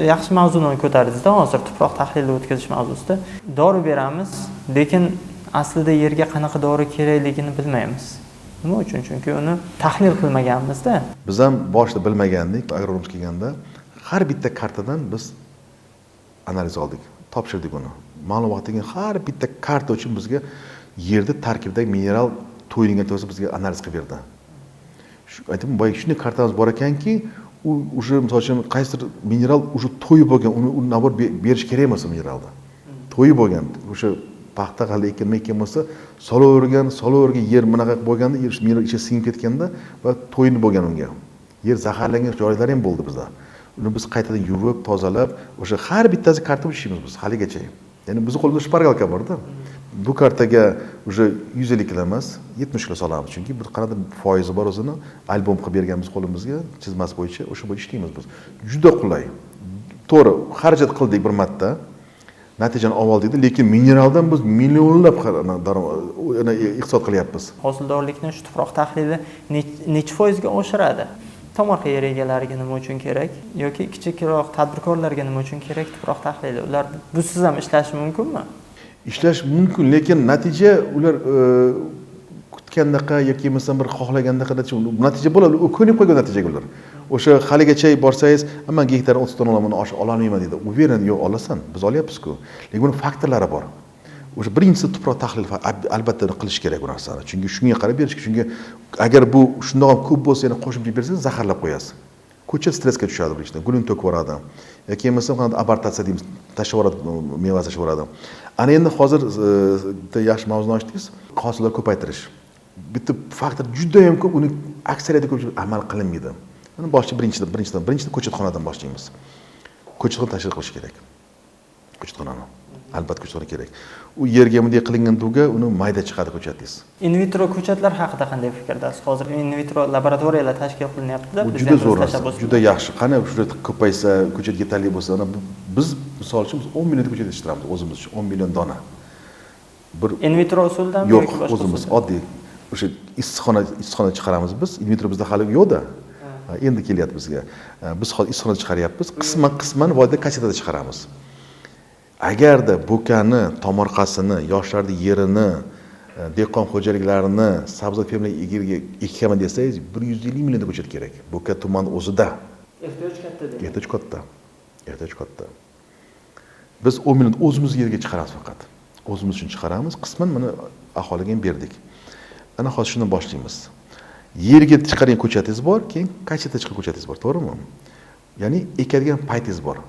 Yaxshi mavzuni ko'tardingizda hozir, tuproq tahlili o'tkazish mavzusida. Dori beramiz, lekin aslida yerga qanaqa dori kerakligini bilmaymiz. Nima uchun? Chunki uni tahlil qilmaganmizda. Biz ham boshida bilmagandik. Agronomiz kelganda har bitta kartadan biz analiz oldik, topshirdik uni. Ma'lum vaqtdan keyin har bitta karta uchun bizga yerda tarkibidagi mineral to'yingan to'g'risida bizga analiz qilib berdi. Shu aytdim, boya shunday kartamiz bor ekanki, u уже misol uchun qaysidir mineral уже to'yib bo'lgan, uni nabor berish kerak emas u mineralni. To'yib bo'lgan, o'sha paxta hali ekilmay ekkan bo'lsa, solavergan yer bunaqa bo'lganda, yer mineral ichiga singib ketganda va to'yinib bo'lgan unga. Yer zaharlangan joylari ham bo'ldi bizda. Uni biz qaytadan yuvib, tozalab, o'sha har bittasi karta ishlaymiz biz haligacha. Ya'ni bizni qo'limizda shpargalka borda. Bu kartaga уже 150 kilo emas, 70 kilo solamiz. Chunki bir qanday foizi bor o'zini albom qilib berganmiz qo'limizga, chizmasi bo'yicha, o'sha bo'yicha ishlaymiz biz. Juda qulay. To'g'ri, xarajat qildik bir marta. Natijani olib oldik, lekin mineraldan biz millionlab iqtisod qilyapmiz. Hosildorlikni shu tuproq tahlili necha foizga oshiradi? Tomorqa yer egalariga nima uchun kerak yoki kichikroq tadbirkorlarga nima uchun kerak tuproq tahlili? Ular busiz ham ishlashi mumkinmi? Ishlash mumkin, lekin natija ular kutgandaqa yoki masalan bir xohlagandaqa natija bo'ladi, u ko'nib qo'ygan natijaga ular. O'sha haligacha borsangiz, man gektar 30 tonna olaman, uni ololmayman deydi. Уверен, yo'q, olasan, biz olyapmiz-ku. Lekin buni faktorlari bor. O'sha birinchisi tuproq tahlil albatta qilish kerak bu narsani. Chunki shunga qarab berish kerak. Chunki agar bu shundoq ham ko'p bo'lsa, yana qo'shimcha bersangiz zaharlab qo'yasiz. Ko'chat stressga tushadi birinchidan, gulini to'kib yuboradi. Yoki bo'lmasa qanday abortatsiya deymiz, tashlab yuboradi, meva tashlab yuboradi. Ana endi hozir bitta yaxshi mavzuni ochdingiz, hosilni ko'paytirish. Bitta faktor juda ham ko'p, uni aksariyati ko'pchilik amal qilinmaydi. Mana boshchi birinchidan ko'chatxonadan boshlaymiz. Ko'chatxona tashkil qilish kerak. Ko'chatxonani. Albatta ko'chatxona kerak. U yerga bunday qilingan duga uni mayda chiqadi ko'chatingiz. In vitro ko'chatlar haqida qanday fikrdasiz? Hozir in vitro laboratoriyalar tashkil qilinyapti-da, Bu biz juda ham zo'r tashlab narsa, bosib juda yaxshi. Qani shu ko'paysa, ko'chat yetarli bo'lsa, ana biz misol uchun biz 10 million ko'chat yetishtiramiz o'zimiz uchun, 10 million dona. Bir in vitro usulidami Yo'q, yoki boshqa o'zimiz usulda? oddiy o'sha issiqxona chiqaramiz biz. In vitro bizda hali yo'q-da. Endi kelyapti bizga. Biz hozir issiqxona chiqaryapmiz. Qisman vodiyda kassetada chiqaramiz. Agarda bo'kani, tomorqasini, yoshlarning yerini, dehqon xo'jaliklarini, sabzavot fermerlar yerga ekkaman desangiz, 150 million ko'chat kerak. Bo'ka tumani o'zida. Ehtiyoj katta demak. Ehtiyoj katta. Ehtiyoj katta. Biz 10 million o'zimiz yerga chiqaramiz faqat. O'zimiz uchun chiqaramiz, qisman mana aholiga ham berdik. Ana hozir shuni boshlaymiz. Yerga chiqargan ko'chatingiz bor, keyin kasseta chiqqan ko'chatingiz bor, to'g'rimi? Ya'ni ekadigan paytingiz bor.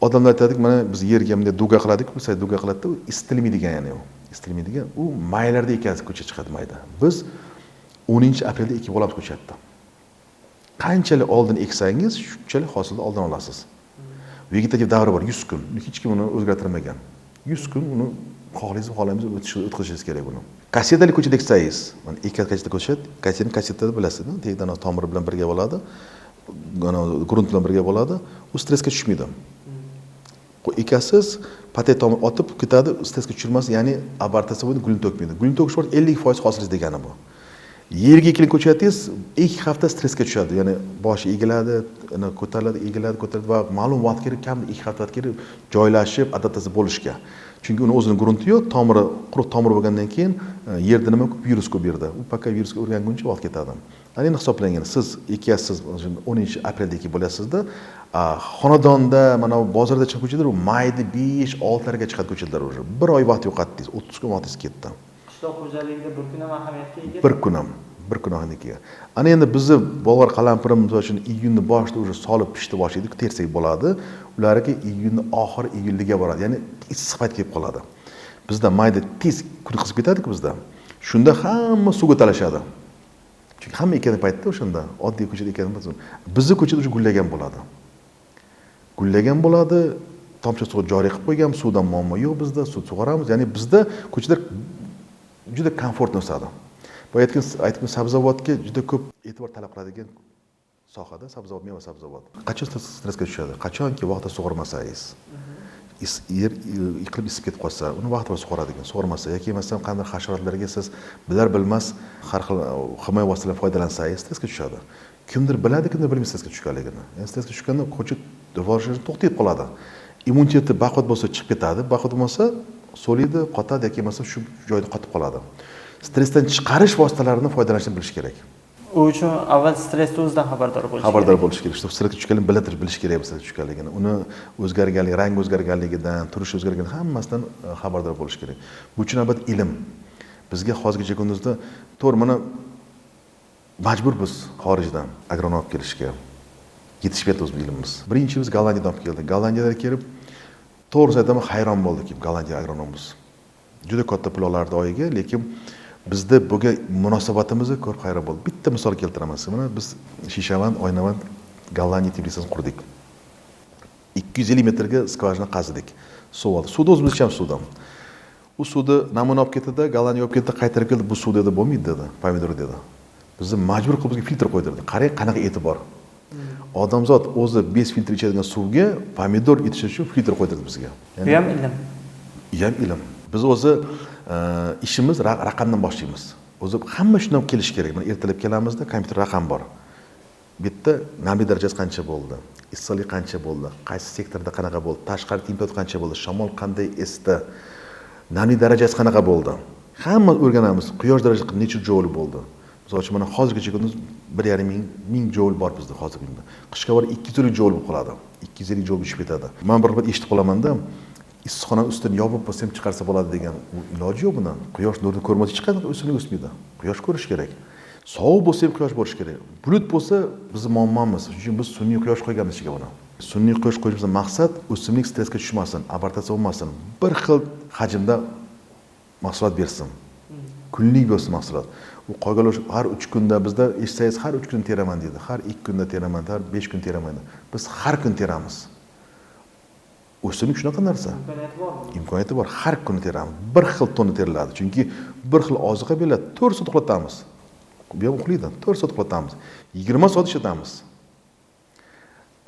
Odamlar aytadiki, mana biz yerga bunday duga qiladiku, biz duga qiladida, u isitilmaydigan, ya'ni u isitilmaydigan, u maylarda ekasiz ko'chat chiqadi mayda. Biz 10-aprelda ekib olamiz ko'chatni. Qanchalik oldin eksangiz, shunchalik hosilni oldin olasiz. Vegetativ davri bor, 100 kun. Uni hech kim uni o'zgartirmagan. 100 kun uni xohlaysizmi, xohlamaysizmi, o'tkazishingiz kerak buni. Kassetali ko'chat eksangiz, mana ikki kasseta ko'chat, kassetani kassetada bilasiz, tegdan tomiri bilan birga bo'ladi, ana grunt bilan birga bo'ladi, u stressga tushmaydi. Ekasiz, patet tomir otib ketadi, stressga tushirmas, ya'ni abortatsiya bo'ladi, gulni to'kmaydi. Gulni to'kish vaqti 50% hosilingiz degani bu. Yerga ekilgan ko'chatingiz 2 hafta stressga tushadi, ya'ni boshi egiladi, ana ko'tariladi, egiladi, ko'tariladi va ma'lum vaqt kerak, kamida 2 hafta vaqt kerak joylashib, adaptatsiya bo'lishga. Chunki uni o'zini grunti yo'q, tomiri quruq tomir bo'lgandan keyin yerda nima ko'p, virus ko'p yerda. U пока virusga o'rganguncha vaqt ketadi. Ana endi hisoblangan, siz ekasiz, 10-aprelda ekib bo'lasizda, xonadonda, mana bu bozorda chiqqan ko'chatlar u mayda 5-6larga chiqadi ko'chatlar уже. Bir oy vaqt yo'qotdingiz, 30 kun vaqtingiz ketdi. Qishloq xo'jaligida bir kun ham ahamiyatga ega. Bir kun ham, bir kun ahamiyatga ega. Ana endi bizni Bolg'or qalampiri misol uchun iyunni boshida уже solib pishdi boshlaydi, tersak bo'ladi. Ularga iyunni oxiri iyulga boradi, ya'ni issiq payt kelib qoladi. Bizda mayda tez kun qizib ketadi-ku bizda. Shunda hamma suvga talashadi. Chunki hamma ekkan paytda o'shanda oddiy ko'chada ekkan paytda bizni ko'chada уже gullagan bo'ladi. Gullagan bo'ladi, tomchi suv joriy qilib qo'ygan, suvdan muammo yo'q bizda, suv sug'oramiz. Ya'ni bizda ko'chalar juda komfortli o'sadi. Boya aytgan sabzavotga juda ko'p e'tibor talab qiladigan sohada sabzavot, meva sabzavot. Qachon stressga tushadi? Qachonki vaqtida sug'ormasangiz, yer iqlim isib ketib qolsa, uni vaqtida sug'oradigan, sug'ormasa yoki masalan qanday hasharotlarga siz bilar bilmas har xil himoya vositalaridan foydalansangiz stressga tushadi. Kimdir biladi, kimdir bilmaydi stressga tushganligini. Ya'ni stressga tushganda ko'chat Davolash to'xtab qoladi. Immuniteti baquvvat bo'lsa chiqib ketadi, baquvvat bo'lmasa so'liydi, qotadi yoki bo'lmasa shu joyda qotib qoladi. Stressdan chiqarish vositalarini foydalanishni bilish kerak. U uchun avval stressni o'zidan xabardor bo'lish kerak. Xabardor bo'lish kerak. Shu stressga tushganligini bilib bilish kerak, stressga tushganligini, uni o'zgarganligi, rang o'zgarganligidan, turish o'zgarganidan hammasidan xabardor bo'lish kerak. Bu uchun albatta ilm. Bizga hozirgacha kunduzda to'g'ri mana majburmiz xorijdan agronom olib kelishga. Yetishmayapti o'z ilmimiz. Birinchi biz Gollandiyadan olib keldik. Gollandiyadan kelib, to'g'risi aytaman, hayron bo'ldik, Gollandiya agronomimiz. Juda katta pul olardi oyiga, lekin bizda bo'lgan munosabatimizni ko'rib hayron bo'ldik. Bitta misol keltiraman sizga. Mana biz Shishavand, Oynavand Gollandiya teplitsasini qurdik. 250 metrga skvajina qazidik. Suv oldik. Suvni o'zimiz ichamiz suvdan. U suvni namuna olib ketdi-da, Gollandiya olib ketdi, qaytarib keldi. Bu suv dedi, bo'lmaydi dedi, pomidor dedi. Bizni majbur qilib bizga filtr qo'ydirdi. Qarang, qanaqa e'tibor. Odamzod o'zi 5 filtr ichadigan suvga pomidor yetishish uchun filtr qo'ydirdi bizga. Bu ham ilm. Bu ham ilm. Biz o'zi ishimiz raqamdan boshlaymiz. O'zi hamma shundan kelish kerak. Mana ertalab kelamizda kompyuter raqam bor. Bu yerda namlik darajasi qancha bo'ldi, issiqlik qancha bo'ldi, qaysi sektorda qanaqa bo'ldi, tashqari temperatura qancha bo'ldi, shamol qanday esdi, namlik darajasi qanaqa bo'ldi. Hamma o'rganamiz. Quyosh darajasi necha joul bo'ldi. Misol uchun mana hozirgacha kunduz 1,5 ming joul bor bizda hozirgi kunda. Qishga borib 250 joul bo'lib qoladi. 250 joul tushib ketadi. Men bir payt eshitib qolamanda, issiqxona ustini yopib bo'lsa ham chiqarsa bo'ladi degan iloji yo'q buni. Quyosh nurini ko'rmasa hech qanaqa o'simlik o'smaydi. Quyosh ko'rish kerak. Sovuq bo'lsa ham quyosh bo'lishi kerak. Bulut bo'lsa bizning muammomiz. Shuning uchun biz sun'iy quyosh qo'yganmiz ichiga buni. Sun'iy quyosh qo'yishimizdan maqsad o'simlik stressga tushmasin, abortatsiya bo'lmasin, bir xil hajmda mahsulot bersin. Kunlik bo'lsin mahsulot. U qolganlar har 3 kunda bizda eshitsangiz har 3 kun teraman deydi, har 2 kunda teraman, har 5 kun teraman deydi. Biz har kun teramiz. O'simlik shunaqa narsa. Imkoniyati bormi? Imkoniyati bor. Har kuni teramiz. Bir xil tonna teriladi. Chunki bir xil oziqa beriladi. 4 soat uxlatamiz. Bu ham uxlaydi. 4 soat uxlatamiz. 20 soat ishlatamiz.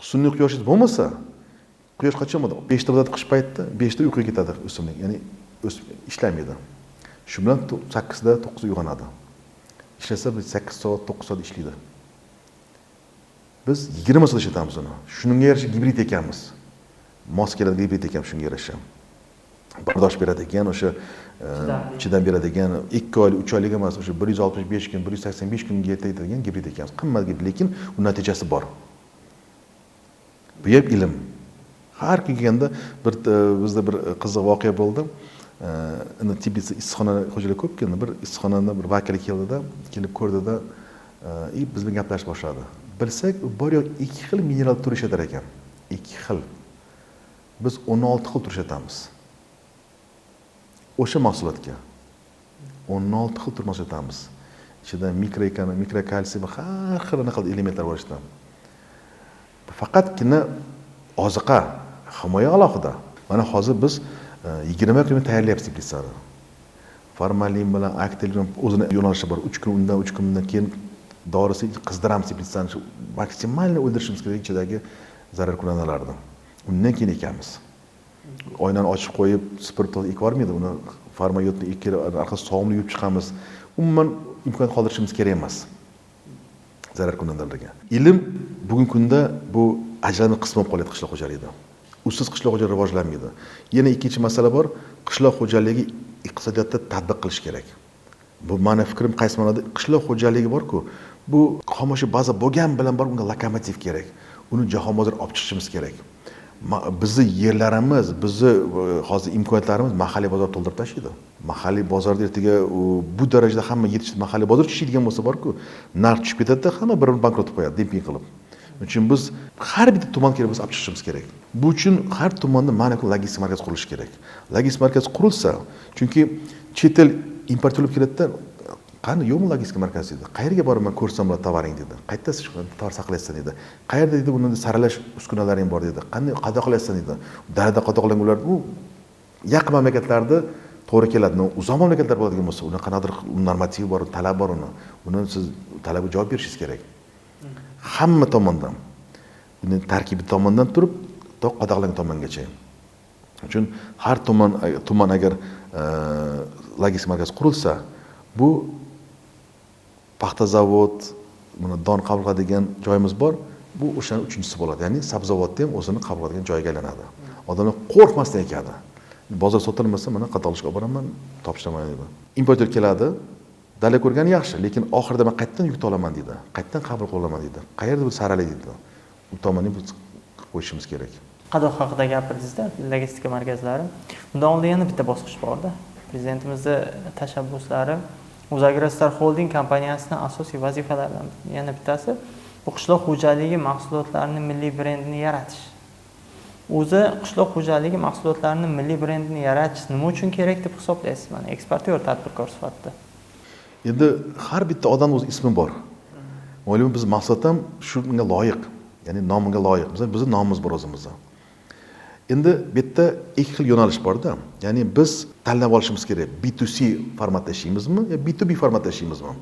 Sun'iy quyoshingiz bo'lmasa, quyosh qachon bo'ladi? 5 ta bo'ladi qish paytida, 5 ta uyquga ketadi o'simlik. Ya'ni ishlamaydi. Shu bilan 8 da 9 da uyg'onadi. Ishlasa biz 8 soat, 9 soat ishlaydi. Biz 20 soat ishlatamiz uni. Shunga yarasha gibrid ekanmiz. Mos keladi gibrid ekan shunga yarasha. Bardosh beradigan, o'sha chidam beradigan 2 oylik, 3 oylik emas, o'sha 165 kun, 185 kunga yetadigan gibrid ekanmiz. Qimmat gibrid, lekin u natijasi bor. Bu ham ilm. Har kun kelganda bir bizda bir qiziq voqea bo'ldi. Endi teplitsa issiqxona xo'jaligi ko'p keldi. Bir issiqxonada bir vakil keldida, kelib ko'rdida, biz bilan gaplashib boshladi. Bilsak, bor yo'q 2 xil mineral tur ishlatar ekan. 2 xil. Biz 16 xil tur ishlatamiz. O'sha mahsulotga 16 xil tur ishlatamiz. Ichida mikrokalsiy va har xil anaqa elementlar bor ichida. Faqatgina oziqa, himoya alohida. Mana hozir biz 20 kun tayyorlayapmiz teplitsani. Formalin bilan aktil bilan o'zini yo'nalishi bor. 3 kun undan, 3 kun undan keyin dorisi qizdiramiz teplitsani. Shu maksimalni o'ldirishimiz kerak ichidagi zararkunandalarni. Undan keyin ekamiz. Oynani ochib qo'yib, supurib to'g'ri ekib yubormaydi. Uni farmayotni ikki orqasi sog'imli yuvib chiqamiz. Umuman imkon qoldirishimiz kerak emas zararkunandalarga. Ilm bugungi kunda bu ajralma qismi bo'lib qolyapti qishloq xo'jaligida. Usiz qishloq xo'jaligi rivojlanmaydi. Yana ikkinchi masala bor, qishloq xo'jaligi iqtisodiyotda tatbiq qilish kerak. Bu meni fikrim qaysi ma'noda? Qishloq xo'jaligi bor-ku, bu xomashyo baza bo'lgan bilan bor, unga lokomotiv kerak. Uni jahon bozoriga olib chiqishimiz kerak. Bizni yerlarimiz, bizni hozir imkoniyatlarimiz mahalliy bozor to'ldirib tashlaydi. Mahalliy bozorda ertaga bu darajada hamma yetishib mahalliy bozor tushadigan bo'lsa bor-ku, narx tushib ketadi-da, hamma bir-birini bankrot qilib qo'yadi, demping qilib. Shuning uchun biz har bitta tuman kerak bo'lsa olib chiqishimiz kerak. Bu uchun har tumanda mana bu logistik markaz qurilishi kerak. Logistik markaz qurilsa, chunki chet el importyor bo'lib keladida, qani yo'qmi logistik markaz dedi. Qayerga borib men ko'rsam bo'ladi tovaring dedi. Qayerda siz tovar saqlaysan dedi. Qayerda dedi uni saralash uskunalaring bor dedi. Qanday qadoqlaysan dedi. Dalada qadoqlangan ular bu yaqin mamlakatlarda to'g'ri keladi. Uzoq mamlakatlar bo'ladigan bo'lsa, uni qanaqadir normativi bor, talab bor uni. Uni siz talabga javob berishingiz kerak. Hamma tomondan, uni tarkibi tomondan turib, to qadoqlangan tomongacha. Shuning uchun har tuman agar logistik markaz qurilsa, bu paxta zavod, mana don qabul qiladigan joyimiz bor. Bu o'shani uchinchisi bo'ladi. Ya'ni sabzavotni ham o'zini qabul qiladigan joyiga aylanadi. Odamlar qo'rqmasdan ekadi. Bozor sotilmasa, mana qadoqlashga olib boraman, topshiraman deydi. Importyor keladi, dala ko'rgani yaxshi, lekin oxirida men qayerdan yukni olaman deydi, qayerdan qabul qilaman deydi, qayerda bu sarali deydi. U tomonni biz qo'yishimiz kerak. Qadoq haqida gapirdingizda, logistika markazlari. Bundan oldin yana bitta bosqich borda. Prezidentimizni tashabbuslari O'zagrostar Holding kompaniyasining asosiy vazifalaridan yana bittasi bu qishloq xo'jaligi mahsulotlarining milliy brendini yaratish. O'zi qishloq xo'jaligi mahsulotlarining milliy brendini yaratish nima uchun kerak deb hisoblaysiz mana eksportyor tadbirkor sifatida? Endi har bitta odam o'z ismi bor. O'ylayman, biz mahsulot ham shunga loyiq, ya'ni nomiga loyiq. Bizning nomimiz bor o'zimizda. Endi bu yerda ikki xil yo'nalish borda. Ya'ni biz tanlab olishimiz kerak. B2C formatda ishlaymizmi yo B2B formatda ishlaymizmi?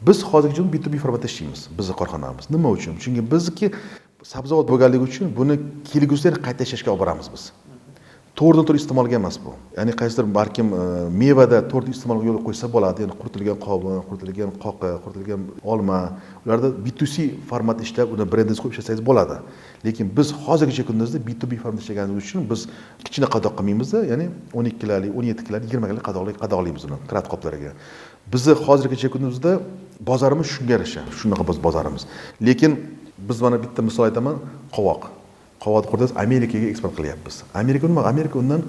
Biz hozirgi kunda B2B formatda ishlaymiz, bizni korxonamiz. Nima uchun? Chunki bizniki sabzavot bo'lganligi uchun buni kelgusida qayta ishlashga olib boramiz biz. To'g'ridan to'g'ri iste'molga emas bu. Ya'ni qaysidir balkim mevada to'g'ri iste'molga yo'l qo'ysa bo'ladi. Ya'ni quritilgan qovun, quritilgan qoqi, quritilgan olma, ularda B2C formatda ishlab, uni brendingiz qo'yib ishlasangiz bo'ladi. Lekin biz hozirgacha kunimizda B2B formatda ishlaganimiz uchun biz kichkina qadoq qilmaymizda, ya'ni 12 kiloli, 17 kiloli, 20 kiloli qadoqlaymiz uni krat qoplarga. Bizni hozirgacha kunimizda bozorimiz shunga yarasha, shunaqa biz bozorimiz. Lekin biz mana bitta misol aytaman, qovoq. Qovoqni qurtasiz, Amerikaga eksport qilyapmiz. Amerika nima? Amerika undan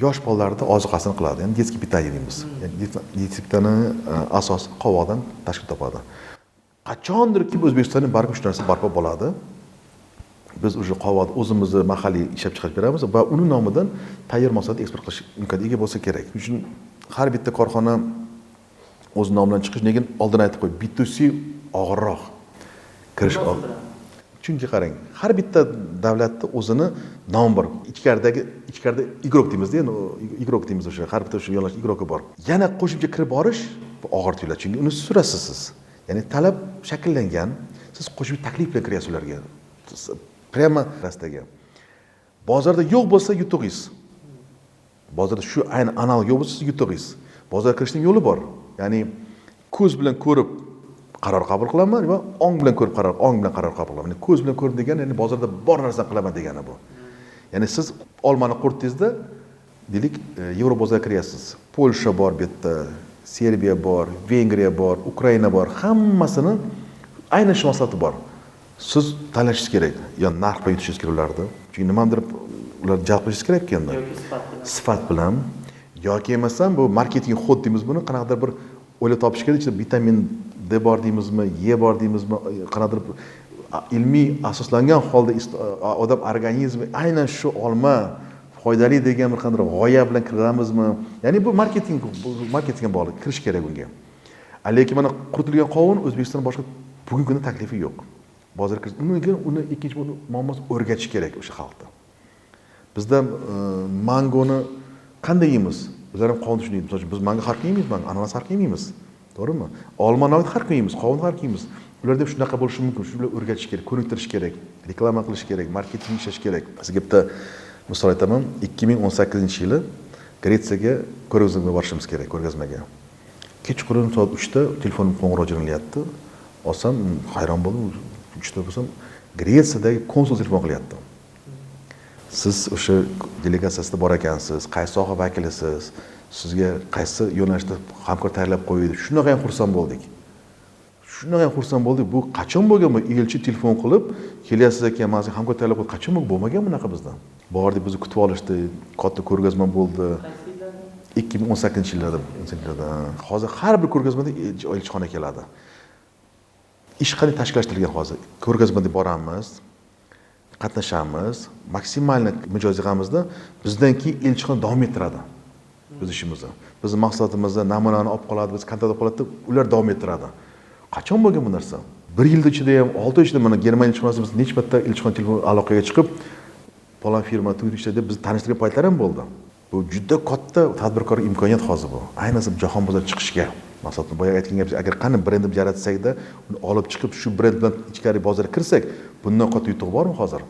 yosh bolalarni ozuqasini qiladi. Ya'ni детский питание deymiz. Ya'ni детский питание asosi qovoqdan tashkil topadi. Qachondir ki O'zbekistonda baribir shu narsa barpo bo'ladi. Biz уже qovoqni o'zimizni mahalliy ishlab chiqarib beramiz va uni nomidan tayyor mahsulot eksport qilish imkoniga ega bo'lsa kerak. Shuning uchun har bitta korxona o'z nomidan chiqish, lekin oldin aytib qo'y, B2C og'irroq kirish. Chunki qarang, har bitta davlatda o'zini nomi bor. Ichkarida igrok deymizda, endi igrok deymiz o'sha, har bitta o'sha yo'nalish igroki bor. Yana qo'shimcha kirib borish bu og'ir tuyuladi, chunki uni surasiz siz. Ya'ni talab shakllangan, siz qo'shimcha taklif bilan kiryapsiz ularga. Prямо rastaga. Bozorda yo'q bo'lsa yutug'ingiz. Bozorda shu ayni analog yo'q bo'lsa siz yutug'ingiz. Bozorga kirishning yo'li bor. Ya'ni ko'z bilan ko'rib qaror qabul qilaman va ong bilan ko'rib qaror, ong bilan qaror qabul qilaman. Ya'ni ko'z bilan ko'rib degani, ya'ni bozorda bor narsani qilaman degani bu. Ya'ni siz olmani quritdingizda, deylik, Yevropa bozoriga kiryapsiz. Polsha bor bu yerda, Serbiya bor, Vengriya bor, Ukraina bor, hammasini aynan shu mahsuloti bor. Siz tanlashingiz kerak, yo narx bilan yutishingiz kerak ularni. Chunki nimanidir ularni jalb qilishingiz kerak endi. Yoki sifat bilan. Sifat bilan yoki bo'lmasam bu marketing xod deymiz buni, qanaqadir bir o'ylab topish kerak, ichida vitamin D bor deymizmi, E bor deymizmi, qanaqadir ilmiy asoslangan holda odam organizmi aynan shu olma foydali degan bir qanday g'oya bilan kiramizmi? Ya'ni bu marketing, bu marketingga bog'liq, kirish kerak bunga. Lekin mana quritilgan qovun O'zbekistonda boshqa bugungi kunda taklifi yo'q. Bozorga kirish, undan keyin uni ikkinchi uni muammosi o'rgatish kerak o'sha xalqni. Bizda mangoni qanday yeymiz? Bizlar ham qovun shuni yeymiz. Misol uchun biz mango har kun yemaymiz, mango, ananas har kun yemaymiz. To'g'rimi? Olma noyat har kun yeymiz, qovun har kun yeymiz. Ularda ham shunaqa bo'lishi mumkin. Shu bilan o'rgatish kerak, ko'niktirish kerak, reklama qilish kerak, marketing ishlash kerak. Sizga bitta misol aytaman, 2018-yili Gretsiyaga ko'rgazmaga borishimiz kerak, ko'rgazmaga. Kechqurun soat 3da telefonim qo'ng'iroq jiringlayapti. Olsam, hayron bo'ldim, 3da bo'lsam, Gretsiyadagi konsul telefon qilyapti. Siz o'sha delegatsiyasida bor ekansiz, qaysi soha vakilisiz, sizga qaysi yo'nalishda hamkor tayyorlab qo'ydi. Shunaqa ham xursand bo'ldik. Shunaqa ham xursand bo'ldik. Bu qachon bo'lgan bu elchi telefon qilib, kelyapsiz ekan, mana sizga hamkor tayyorlab qo'ydi. Qachon bo'lgan? Bo'lmagan bunaqa bizda. Bordik, bizni kutib olishdi, katta ko'rgazma bo'ldi. 2018-yillarda, o'n sakkizinchi yillarda. Hozir har bir ko'rgazmada elchixona keladi. Ish qanday tashkillashtirilgan hozir? Ko'rgazmada boramiz, qatnashamiz, maksimalni mijoz yig'amizda, bizdan keyin elchixona davom ettiradi biz ishimizni. Biz mahsulotimizni namunani olib qoladi, biz kontakt olib qoladi, ular davom ettiradi. Qachon bo'lgan bu narsa? Bir yil ichida ham, 6 oy ichida mana Germaniya elchixonasi biz necha marta elchixona telefon aloqaga chiqib, falon firma tugdi ishlaydi deb bizni tanishtirgan paytlar ham bo'ldi. Bu juda katta tadbirkor imkoniyat hozir bu. Ayniqsa jahon bozoriga chiqishga. Masalan, boya aytgan gap, agar qani brendni yaratsakda, uni olib chiqib shu brend bilan ichkari bozorga kirsak, bundan katta yutuq bormi hozir?